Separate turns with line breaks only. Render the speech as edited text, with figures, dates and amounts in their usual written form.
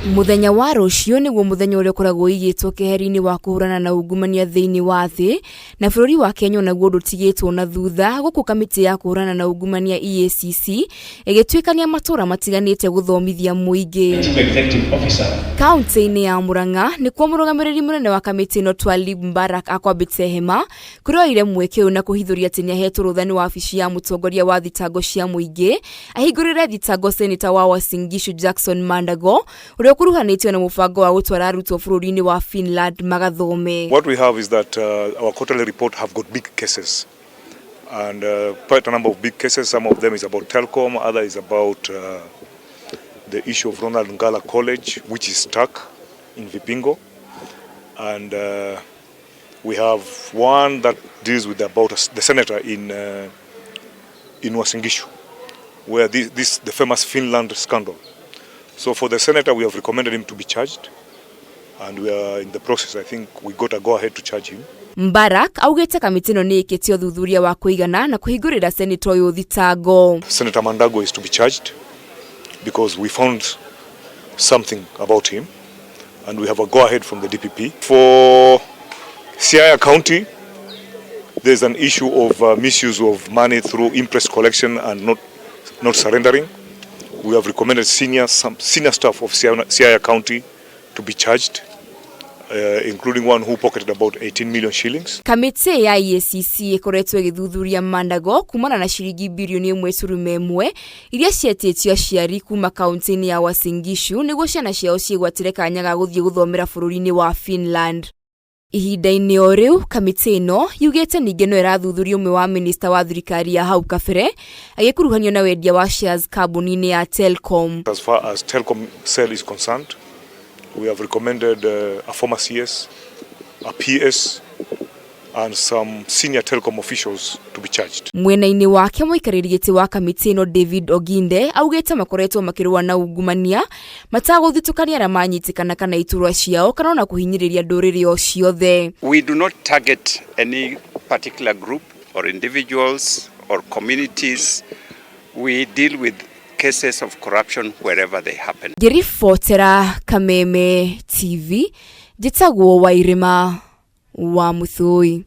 Mũthenya wa rũciũ nĩguo mũthenya ũrĩa ũkoragwo ũigĩtwo keheri-inĩ wa kũhũrana na ungumania thĩinĩ wa thĩ, na bũrũri wa Kenya onaguo ndũtigĩtwo na thutha, gũkũ kamĩtĩ ya kũhũrana na ungumania EACC ĩgĩtuĩkania matũũra matiganĩte gũthomithia mũingĩ.
Chief Executive Officer.
Kaunti-inĩ ya Murang'a nĩkuo mũrũgamĩrĩri mũnene wa kamĩtĩ ĩno Twalib Mbarak akwambĩte hema kũrĩa oire mweke ũyũ na kũhithũria atĩ nĩahetwo rũtha nĩ wabici ya mũtongoria wa thitango cia mũingĩ ahingũrĩre thitango seneta wa Uasin Gishu Jackson Mandago ũrĩa ũkuruhanĩtio na mũbango wa gũtwara arutwo bũrũri-inĩ wa Finland magathome.
What we have is that our quarterly report have got big cases and quite a number of big cases. Some of them is about Telkom, other is about the issue of Ronald Ngala College, which is stuck in Vipingo. And we have one that deals with about the senator in Uasin Gishu, where this the famous Finland scandal. So for the senator, we have recommended him to be charged, and we are in the process. I think we got a go ahead to charge him.
Mbarak augĩte kamĩtĩ ĩno nĩ ĩkĩte ũthuthuria wa kũigana na kũhingũrĩra seneta ũyũ thitango.
Senator Mandago is to be charged because we found something about him and we have a go ahead from the DPP. For Siaya County, there's an issue of misuse of money through imprest collection and not surrendering. We have recommended some senior staff of Siaya County to be charged, including one who pocketed about 18 million shillings.
Kamĩtĩ ya EACC ĩkoretwo ĩgĩthuthuria Mandago kumana na ciringi birioni 1.1 iria cietĩtio aciari kuma kaunti-inĩ ya Uasin Gishu nĩguo ciana ciao ciĩgwatĩre kanya ga gũthiĩ gũthomera bũrũri-inĩ wa Finland. Ihinda-inĩ o rĩu kamĩtĩ ĩno yugĩte ningĩ no ĩrathuthuria ũmwe wa minista wa thirikari ya hau kabere agĩkuruhanio na wendia wa shares kambuni-inĩ ya Telkom.
As far as Telkom sale is concerned, we have recommended a former CS, a PS, and some senior Telkom officials to be charged.
Mwena-inĩ wake mũikarĩri gĩtĩ wa kamĩtĩ ĩno David Oginde augĩte makoretwo makĩrũa na ungumania matagũthitũkania arĩa manyitĩkana kana iturwa ciao kana ona kũhinyĩrĩria ndũrĩrĩ o ciothe.
We do not target any particular group or individuals or communities. We deal with cases of corruption wherever they happen.
Ngĩribotera Kameme TV, njĩtagwo Wairĩma wa Mũthũi.